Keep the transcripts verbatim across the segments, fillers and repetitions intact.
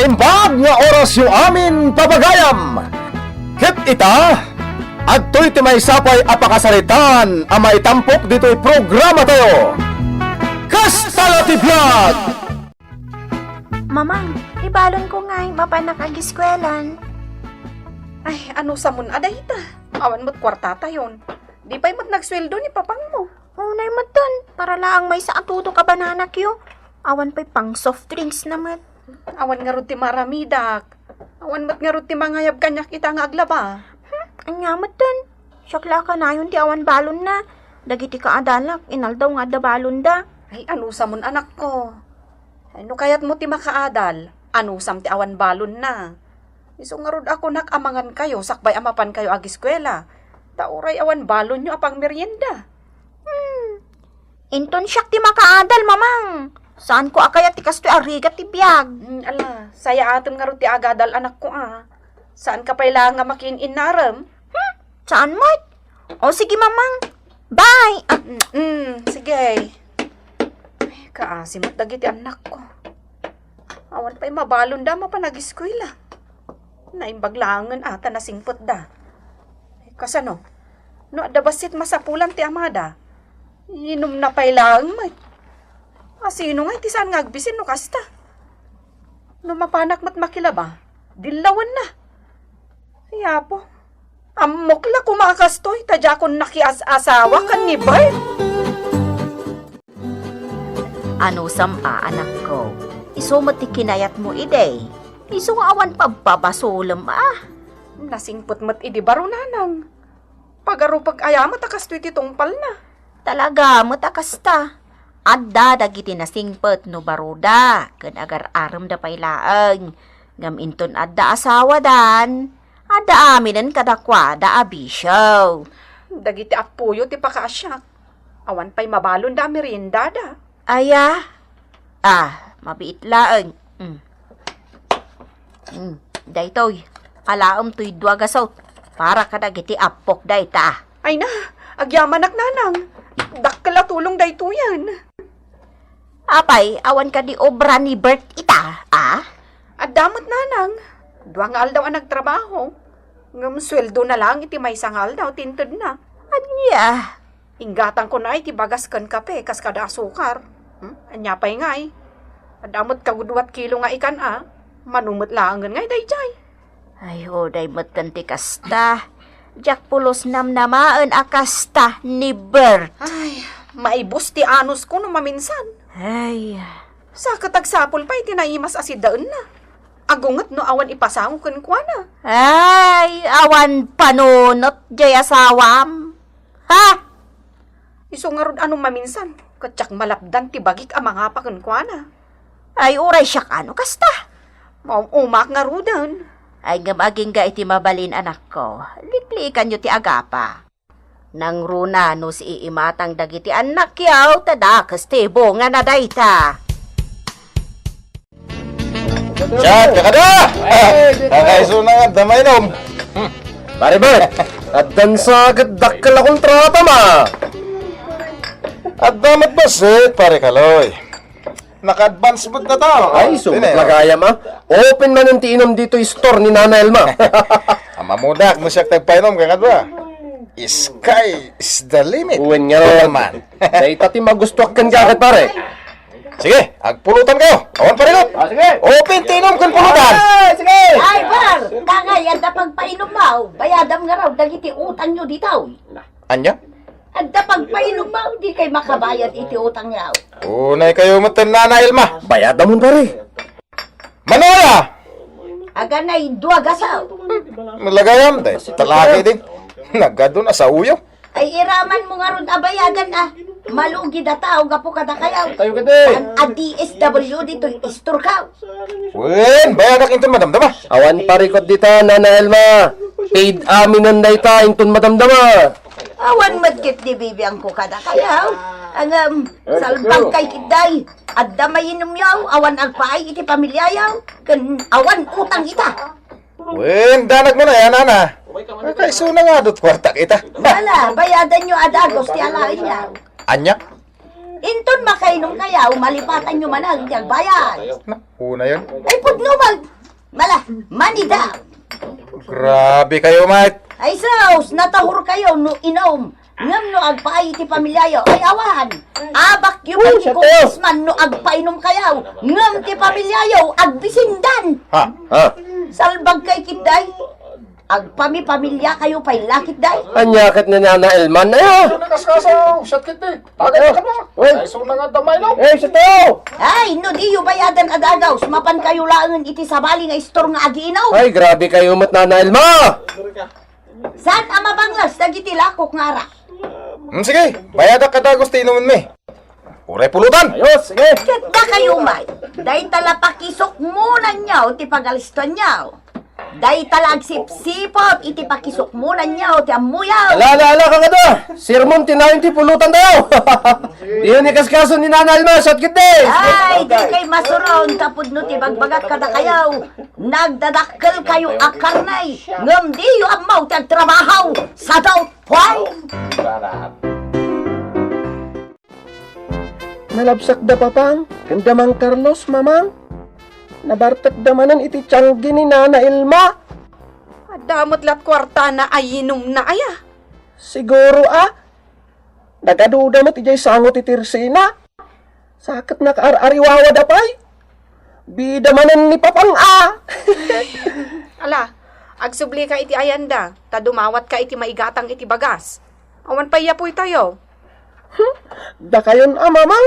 Imbag nga orasyo amin, papagayam! Ket ita, adtoy ti maysa pay a pakasaritaan a maitampok ditoy programatayo. Kasta la ti biag! Mamang, ti balonko ngay, mapanak agiskuelan. Ay, anusamon a dayta? Awan met kuartatayon. Di pay met nagsueldo ni papangmo. Unay metten, para laeng maysa a tudok a bananakyo. Awan pay pang soft drinks na met. Awan ngarud ti maaramidak. Awan met ngarud ti mangayab kaniak ita nga aglaba. Hmm, ania metten? Siak la a kanayon ti awan balonna. Dagiti kaadalak, inaldaw nga adda balonda. Ay, anusamon, anakko. Ay, no kayatmo ti makaadal, anusam ti awan balonna. Isu ngarud a kunak a mangankayo sakbay a mapankayo agiskuela. Ta uray awan balonyo a pangmerienda. Hmm. Inton siak ti makaadal, Mamang. Saanko a kayat ti kastoy a rigat ti biag. Hmm, ala, sayaatem ngarud ti agadal, anakko, a. Saanka pay laeng nga makiin-innarem? Hmm, saan met? O, sige, Mamang. Bye! Ah, mm, mm, sige. Ay, kaasi met dagiti annakko. Awan pay mabalonda a mapan agiskuela. Naimbag laengen a ta nasingpetda. Ay, kasano? No adda bassit masapulan ti amada, inumna pay laeng met. A, sino ngay ti saan nga agbisin no kasta? No mapanak met makilaba, dillawenna. Ay, Apo, ammok la koma a kastoy ta diakon nakias-asawa ken ni Bert. Anusam a, anakko? Isu met ti kinayatmo idi? Isu nga awan pabpabasolem a. Nasingpet met idi baro, nanang. Pagarupek aya met a kastoy ti tungpalna? Talaga met a kasta. Adda dagiti nasingpet no baroda, ken agar-aremda pay laeng. Ngem inton adda asawadan, adda aminen kadakuada a bisio. Dagiti appoyo ti pakaasiak. Awan pay mabalonda a meriendada. Aya? Ah, mabiit laeng. Mm. Mm, daytoy, alaem toy dua gasut para kadagiti appok dayta. Ay na, agyamanak, nanang. Dakkel a tulong daytoyen. Apay, awan kadi obra ni Bert ita, a? Adda met, nanang. Dua nga aldaw a nagtrabaho. Ngem sueldo na lang iti maysa nga aldaw ti intedna. Ania? Inggatangko na iti bagas ken kape kas kada asukar. Hmm? Ania pay ngay? Adda met kagudua ti kilo nga ikan a. Mano met laengen ngay daydiay. Ay, uray met ken ti kasta. Diak pulos namnamaen a kasta ni Bert. Ay, maibus ti anusko no maminsan. Ay. Sa ket agsapul pay ti naimas a siddaenna. Agunget no awan ipasango kenkuana. Ay, awan panunot diay asawam. Ha? Isu ngarud a no maminsan, ket diak malapdan ti bagik a mangapa kenkuana. Ay, uray siak a no kasta. Maum-umaak ngaruden. Ay, ngem agingga iti mabalin, anakko. Likliikanyo ti agapa. Nangruna no siiimatang dagiti annakyo, ta dakes ti bungana dayta. Chat, kakada! Ay, dito. Kakaisuna nga, adda mainom. Hmm. Pare Bert, addan sa ket dakkel a kontrata ma. Adda met bassit, pare Kaloy. Naka-advance met data. Ay, sumat lagayam, ah. Open manen ti inom ditoy store ni Nana Elma. Amamudak, no siak ti agpainom, kakadua. Sky is the limit. Wen nga naman. Dayta ti magustuak kenka, ket pare. Sige, agpulutan kayo. Awan parikot. Ah, sige. Open ti inom ken pulutan. Ah, sige. Ay, par, kangay, adda pagpainom mo. Bayadam nga raw, dagiti utang nyo ditaw. Anya? Adda pagpainom mo, di kay makabayad iti utang nyo. Unay kayo met, Nana Elma. Bayadam, pare. Manoya! Aganay dua gasaw. Nalagayam, day. Talaki din. Nagado na sa uyo. Ay, iraman mo ngarud a bayadan, ah. Malugi da tao, gapu kada kayaw. Tayo ka din. An a D S W dito, istor ka. Wen, bayadak inton madamdama. Awan parikot dita, Nana Elma. Paid aminen dayta inton madamdama. Awan met ket di bibiangko kada kayaw. Ngem, salbag kay kitday. Adda mainom yaw, awan agpaay iti pamilya yaw. Ken awan utang ita. Wen, danag mo na yan, ana. Kakaisuna nga dut kwarta kita. Ala, bayadan nyo a dagos ti alaen yaw. Anya? Inton makainom kayaw, malipatan nyo manen ti agbayad. Na, una yan. Ay, pudno, mag-, Mala, manida. Grabe kayo, Mike. Ay sus, natahor kayo no inom. Ngem no agpaay iti pamiliayo, ay awan. Abakyo pay ti congressman no agpainom kayo. Ngem ti pamiliayo, agbisindan. Ha? Ha? Salbag kay kitday. Agpamipamilia kayo pay lakit day. Anya ket ni Nana Elman aya? Isu nakaskaso, siat kit di. Tagay ka ba? Uy. Ay, isu na nga damay, no? Eh, isu to! Ay, no diyo bayadan a dagaw, mapan kayo laeng iti sabali nga istor nga agiinaw. Ay, grabe kayo met, Nana Elma! Saan a mabanglas dagiti lakok nga ara? Hmm, sige, bayadak a dagos ti inumenmi. Uray pulutan! Ayos, sige! Ket dakayo, May, dayta la pakisukmonanyo ti pagalistuanyo. Dayta la agsipsipot iti pakisukmonanyo ti ammoyo. Ala, ala, ala, kakada! Sermon ti nayon ti pulutan tayo! Diyo ni kaskaso ni Nana Alma, siat kit di! Ay, di kay masuron, tapud no ti bagbagak kadakayo, nagdadakkel kayo a karne, ngem diyo ammo ti agtrabaho, sadot, puay! Nalabsakda, Papang, ken da Mang Carlos, Mamang. Nabartekda manen iti tianggi ni Nana Elma. Adda met lat kuartana a inumna aya? Siguro a. Nagaduda met idiay sango ti tersena. Sa ket nakaar-ariwawada pay. Bida manen ni Papang a. Ala, agsublika iti ayanda, ta dumawatka iti maigatang iti bagas. Awan pay yapoy tayo. Hmm, dakayon a, Mamang.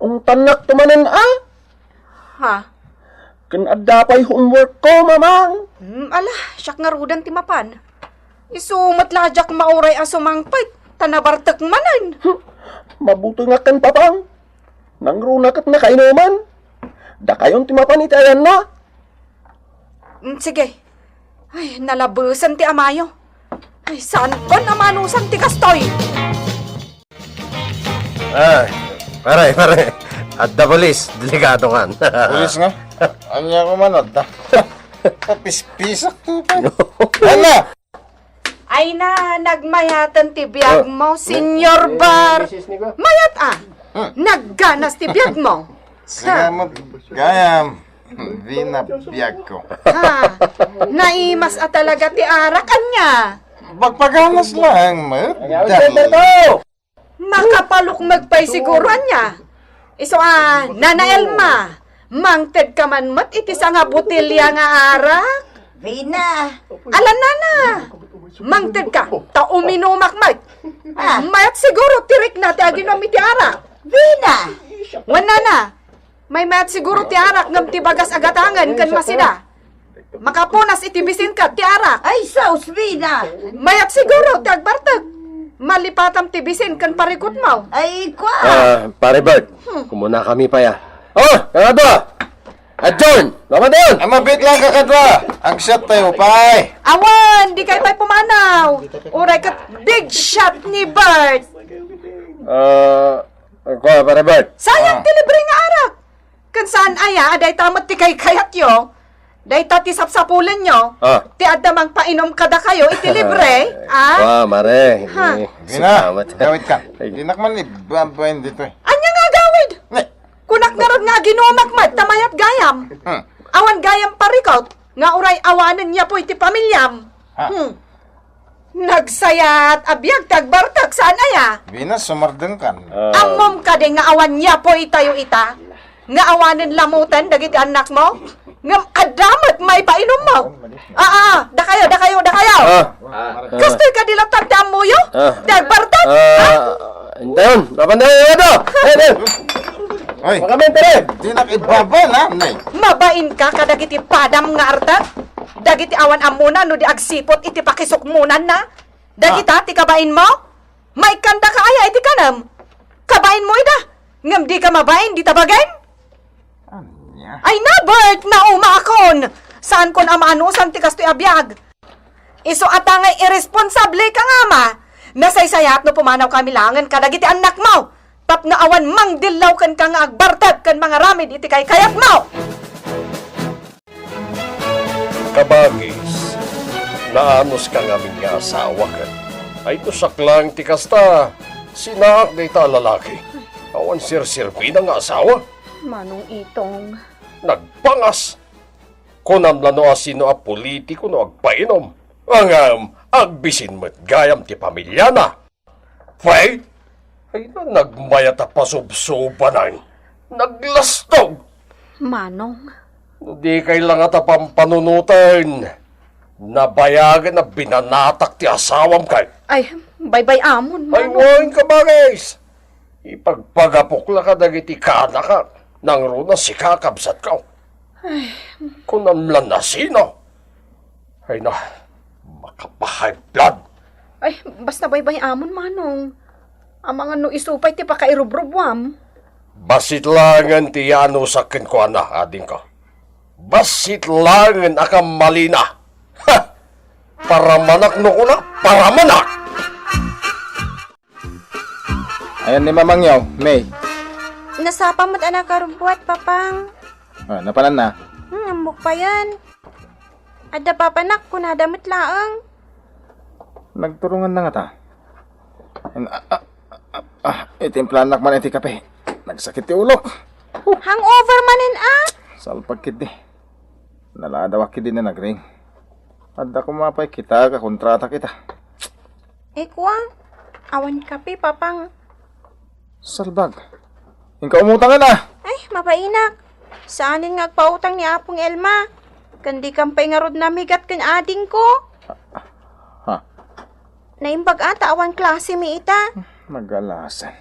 Ungtannakto manen a. Ha? Ken adda pay homework ko, Mamang. Hmm, ala, siak ngaruden ti mapan. Isu met la diak mauray a sumangpet, ta nabartek manen. Hmm, mabutengak ken Papang. Nangruna ket nakainuman. Dakayon ti mapan iti ayanna. Mm, sige. Ay, nalabesen ti amayo. Ay, saan kon amanusan ti kastoy? Ay, pare, pare. Adda pulis, delikado ngan. Pulis nga? Ania ko man adda. Papispisak to pa. Hala! Ay na, nagmayaten ti biag mo, Senyor Bar. Mayat a. Hmm. Nagganas ti biag mo. Sigamat gayam. Vina biag ko. Ha? Naimas a talaga ti arak, ania? Bagpaganas lang, met. Dali. Makapalukmeg pay siguro, ania? Isu a, Nana Elma, mangted ka man met iti sanga botelya nga arak? Vina. Ala, Nana, mangted ka, ta uminumak met. Ah. Mayat siguro ti rikna ti aginom iti arak. Vina. Wen, Nana, maymayat siguro ti arak ngem ti bagas a gatangen ken masida. Makapunas iti bisin ket ti arak. Ay, sus, Vina! Mayat siguro ti agbartek. Malipatam ti bisin ken parikutmo. Ay, kua! Ah, Pare Bert, hmm, kumuna kami pay a. Oh, kakadwa! Adyon! Mama Adyon! Ay, mabit lang, kakadwa! Agsiat tayo pay! Awan, di kayo pay pumanaw. Uray ket big shot ni Bert. Ah, kua, Pare Bert. Sayang ti libre nga arak. Ken saan aya a dayta met ti kaykayatyo? Dayta ti sapsapulenyo? Ah. Ti adda mangpainom kadakayo iti libre? Ah? Wa, mare. Ha? Eh, Vina, salamat. Gawid ka. Ay. Dinak man ibabain ditoy. Ania nga agawid? Ne. Kunak ngarud nga aginumak met ta mayat gayam. Hmm. Awan gayam parikot nga uray awanen yapoy ti pamilyam. Ha? Hmm. Nagsayat a biag ti agbartek, saan aya? Vina, sumardengkan. Ah. Ammom kadi nga awan yapoy itayo ita? Nga awanen lamoten dagiti annakmo? Ngem adda met maipainommo. Ah, ah, dakayo, dakayo, dakayo. Ah. Kastoy kadi latta ti ammoyo? Ah. Ti agbartek? Ah. Ha? Indayon, napan dayon, ano? Eh, eh. Oy. Makamentere. Dinak ibaba na, nay. Mabain ka kadagiti padam nga arta? Dagiti awan ammona no di agsipot iti pakisukmonanna? Dagita ti kabainmo? Maikkandaka aya iti kanem? Kabainmo ida, ngem dika mabain dita bagen? Ania? Ay na, Bert, naumakon! Saankon a maanusan ti kastoy a biag. Isu a ta nga irresponsable ka nga ama, nasaysayaat no pumanaw kami laengen kadagiti annakmo, tapno awan mangdillaw kenka nga agbartek ken mangaramid iti kaykayatmo. Kabagis, naanuska ngamin nga asawa ket. Ay, no siak laeng ti kasta, sinaak dayta a lalaki. Awan serserbina nga asawa. Manong Itong. Nagpangas! Kunam la no asino a politiko no agpainom. Ngem, agbisin met gayam ti pamiliana. Pay, ay na, nagmayat a pasubsubanan. Naglastog. Manong. No di kay la ngata pampanunoten, nabayagen a binanatak ti asawam kay. Ay, baybay-amon, Ay, Manong. Wen ka, bagis. Ipagpagapok la kadagiti kanaka, nangruna sika, kabsatko. Ay. Kunam la nasino. Ay na, makapa-high blood. Ay, basta baybay-amon, Manong. Amangan no isu pay ti pakairubrubuam. Bassit laengen ti yanusak kenkuana, adingko. Bassit laengen a kammalina. Ha! Paramanak no kuna, paramanak! Ayan ni Mamangyaw, May. Nasapa met a nakarubbuat, Papang. Ah, napanan na? Hmm, ammok payen. Adda papanak, kunada met laeng. Nagturungan na ngata. An-, ah, ah, ah, ah, itimplanak man iti kape. Nagsakit ti ulok. Hangover manen, ah? Salpag ketdi. Naladawak ketdi na nagring. Adda koma pay kita ka kontrata kita. Eh, kua, awan kape, Papang. Salbag. Inka umutangan, ah. Ay, mabainak. Saanen nga agpautang ni Apong Elma. Ken dikam pay ngarud namigat ken adingko. Ha? Naimbag a ta awan klase mi ita. Nagalasan.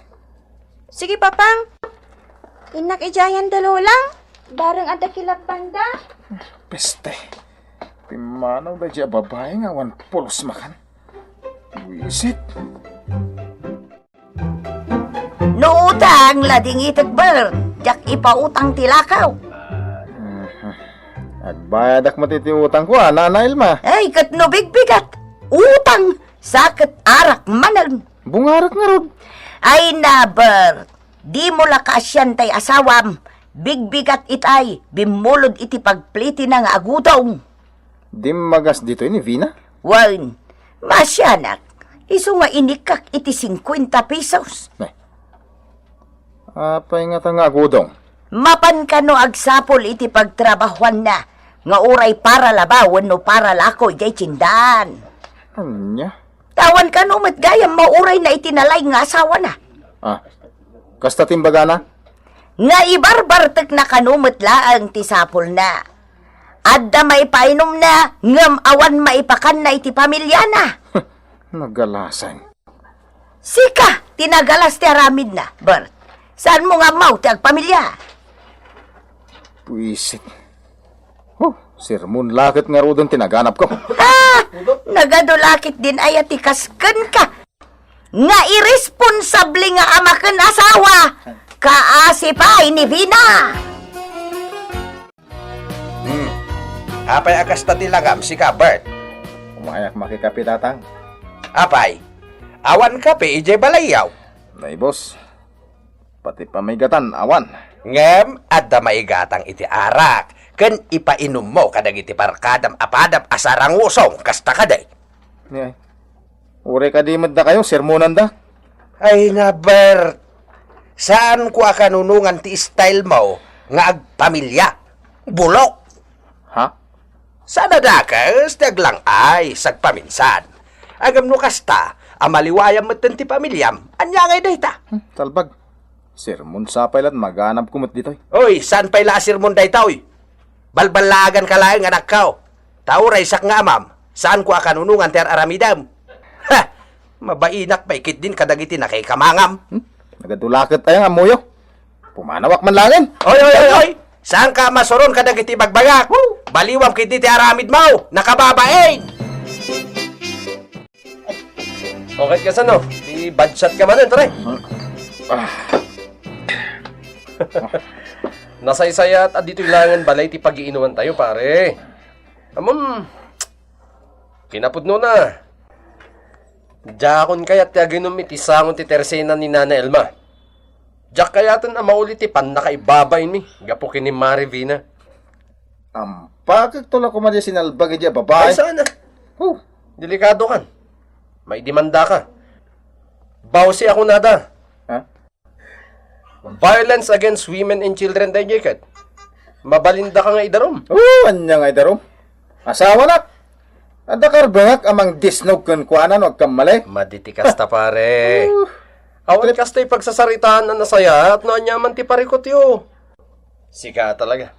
Sige, Papang. Innak idiayen da Lolang. Bareng adda kilabbanda. Peste. Pimmanaw daydiay a babai nga awan pulos makan. Buisit. No utang la dingitek, Bert, diak ipautang ti lakaw. Mhm. Agbayadak met iti utangko, a, Nana Elma. Ay, ket no bigbigat, utang, sa ket arak manen. Bungarek ngarud. Ay na, Bert, dimo la kaasian tay asawam, bigbigat itay, bimmulod iti pagplitina nga agudong. Dimmagas ditoy ni Vina? Wen, maasianak, isu nga inikkak iti singkuenta pesos. Ne. Apay ngata nga agudong? Mapan kano agsapul iti pagtrabahuanna nga uray para labaw wenno para lako idiay tiendahan. Ania? Awan kano met gayam maurayna iti nalaing nga asawana. Ah, kasta ti imbagana? Nga ibarbartekna kano met laeng ti sapulna. Adda maipainumna, ngem awan maipakanna iti pamiliana. Nagalasan. Sika ti nagalas ti aramidna, Bert. Saanmo nga ammaw ti agpamilia? Buisit. Oh, sermon la ket ngaruden ti naganapko. Ah! Nagadu la ketdin aya ti kas kenka nga iresponsable nga ama ken asawa, kaasi pay ni Vina. Hmm. Apay a kasta ti langam, sika, Bert? Umayak makikape, Tatang. Apay, awan kape idiay balayyo? Naibos. Pati pamaigatan, awan. Ngem adda maigatang iti arak ken ipainummo kadagiti barkadam a padam a sarangusong, kasta kadi? Ni ay. Uray kadi met dakayo, sermonanda? Ay na, Bert, saanko a kanunongan ti style mo nga agpamilia. Bulok! Ha? Saan a dakes ti aglang-ay, sagpaminsan. Ngem no kasta, a maliwayam metten ti pamiliam, ania ngay dayta? Hmm, talbag. Sermon sa pay la't maganapko met ditoy. Oy, saan pay la a sermon daytoy? Balballaagan ka laeng, anakko. Ta uray siak nga amam, saanko a kanunongan ti ar-aramidem. Ha! Mabainak pay ketdin kadagiti nakaikamangam. Hmm? Nagadu la ket aya nga ammoyo? Pumanawak man laengen. Oy, oy, oy, oy! Saanka a masuron kadagiti bagbagak? Baliwam ketdi ti aramidmo, nakababain! Okay, kasano? Ti badsiat ka manen, pare? Ah. Nasaysayat a ditoy laengen balay ti pagiinumantayo, pare. Ammom, kinapudnona. Diakon kayat ti aginum iti sango ti tersena ni Nana Elma. Diak kayaten a mauli ti pannakaibabainmi gapu ken ni Mare Vina. Ampakekto la koma diay sinalbag idiay a babai. Ay, saan a? Huh. Delikadokan. Maidimandaka. Bawsi a kunada. Ha? Violence against women and children daydiay ket. Mabalindaka nga idarum. Oo, ania nga idarum? Asawanak. Adda karbengak a mangdisnog kenkuana no agkammali. Madi ti kasta, pare. Uh, Awan trip. Kastoy pagsasaritaan a nasayaat no aniaman ti parikutyo. Sika talaga.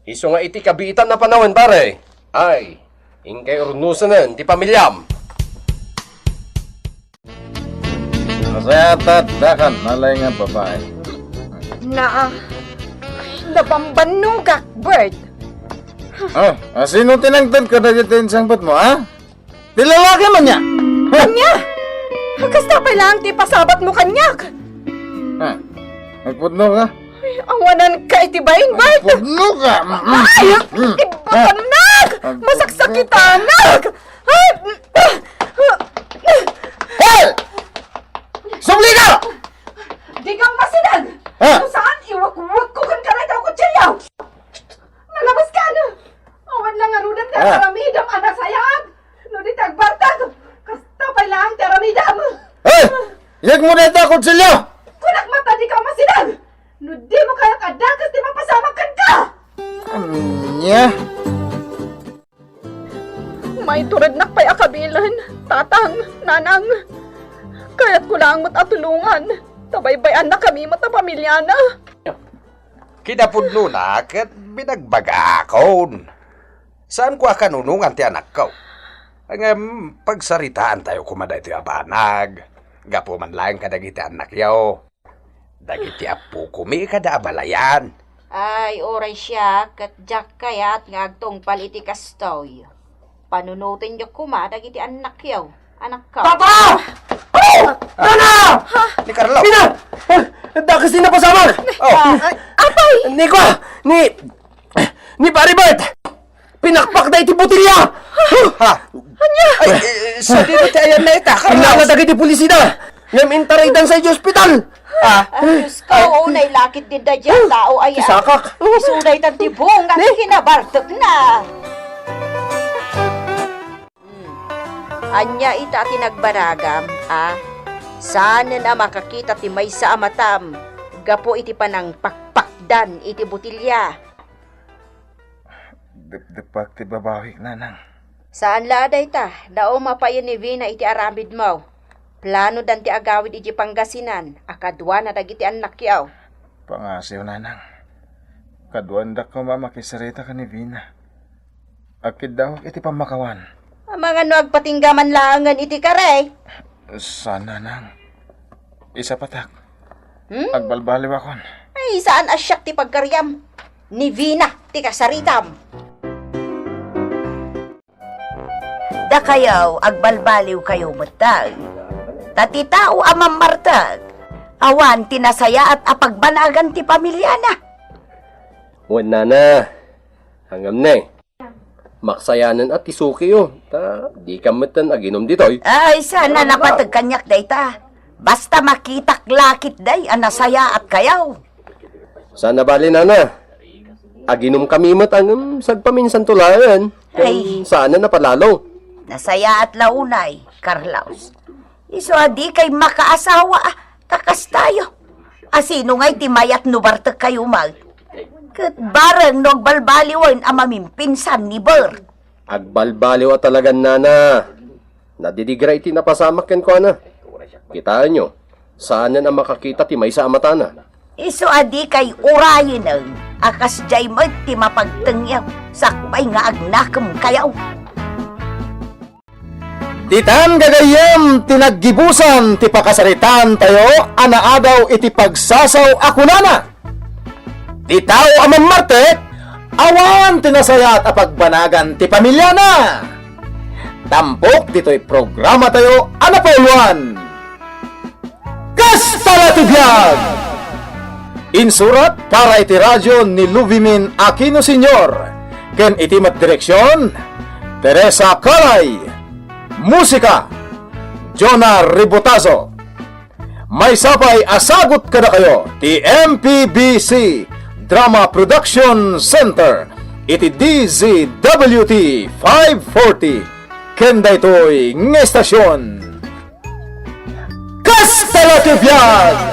Isu nga iti kabiitan a panawen, pare. Ay, inkay urnusanen ti pamiliam. Masayat a dakan, malay nga babae. Na, nabambannogak, Bert. Oh, asino ti nangted kadagiti insangpetmo, ha? Ti lalaki man nia? Ania? Kasta pay laeng ti pasabatmo kaniak. Ha? Nagpudno ka? Ay, awananka iti bain, Bert! Nagpudno ka? Ay! Mm. Ibakannak! Nagpudno ka? Masaksakitanak! Ay! Hoy! Subli ka! Dika masideg! Ha? No saan, iwekwekko kenka dayta a kutsilio! Nalabas ka, ano? Awan la ngaruden ti Ah. aramidem a nasayaat. No di ti agbartek, kasta pay laeng ti aramidem. Hey! Yegmo dayta a kutsilio! Kunak met a dika masideg! No dimo kayat a dakes ti mapasamak kenka! Ania? Maiturednak pay a kabilen, tatang, nanang. Kayatko laeng met a tulongan, ta baybay-annakami met a pamiliana. Kinapudnona ket binagbagaakon. Saanko a kanunongan ti anakko. Ngem pagsaritaantayo koma daytoy a banag, gapu man laeng kadagiti annakyo. Dagiti appokomi kada abalayan. Ay, uray siak, ket diak kayat nga agtungpal iti kastoy. Panunotenyo koma dagiti annakyo, anakko. Papa! Oh! Nana! Ni Carlo! Ina! Ah, dakes ti napasamak! Oh. Ah, apay! Ni kua! Ni, ni Pare Bert! Pinakpakda iti botelya! Ha? Ania? Ay, eh, sadino ti ayanna ita, Carlos? Innala dagiti pulis ida! Ngem intaraydansa iti ospital! Ah. Ay, Diyos ko, unay lakit din da dyan tao, ay, ah. Sakak. Isu daytan ti bunga ti kinabartekna. Hmm. Ania ita ti nagbaragam, a? Saanen a makakita ti maysa a matam gapu iti panangpakpakdan iti botelya. Depdepak ti babawik, nanang. Saan la a dayta, nauma payen ni Vina iti aramidmo. Planodan ti agawid idiay Pangasinan a kaduana dagiti annakyo. Pangasiw, nanang. Kaduandak koma a makisarita ken ni Vina. Agkiddawak iti pammakawan. Amangan no agpatingga man laengen iti kari. Saan, nanang. Isapatak. Hmm? Agbalbaliwakon. Ay, saan a siak ti pagkariam. Ni Vina ti kasaritam. Dakayo, agbalbaliwkayo met, ta ti tao a mammartek, awan ti nasayaat a pagbanagan ti pamiliana. Wen, nana, ngem ne, maksayanen a ti sukiyo, ta dika metten aginum ditoy. Ay, saan a napateg kaniak dayta. Basta makitak la ketdi a nasayaatkayo. Saan a bali, nana. Aginumkami met ngem sagpaminsanto laeng. Ay. Ken saanen a palalo. Nasayaat la unay, Carlos. Isu a dikay makaasawa, a, ta kastayo. A sino ngay ti mayat no bartekkayo met? Ket bareng no agbalbaliwen a mamimpinsan ni Bert. Agbalbaliw a talagan, nana. Nadidigra iti napasamak kenkuana. Kitaenyo, saanen a makakita ti maysa a matana. Isu a dikay urayenen a kasdiay met ti mapagtengyo sakbay nga agnakemkayo. Ditan gagayyem ti naggibusan ti pakasaritaantayo a naadaw iti pagsasaw a kunana, ti tao a mammartek, awan ti nasayaat a pagbanagan ti pamiliana. Tampok ditoy programatayo a napauluan. Kasta la ti biag! Insurat para iti radio ni Lubimin Aquino Senior ken iti met direksion, Teresa Calay. Musika, Jonah Ribotazo. Maysa pay a sagut kadakayo ti M P B C Drama Production Center iti D Z W T five forty ken daytoy nga estasion. Kasta la ti biag!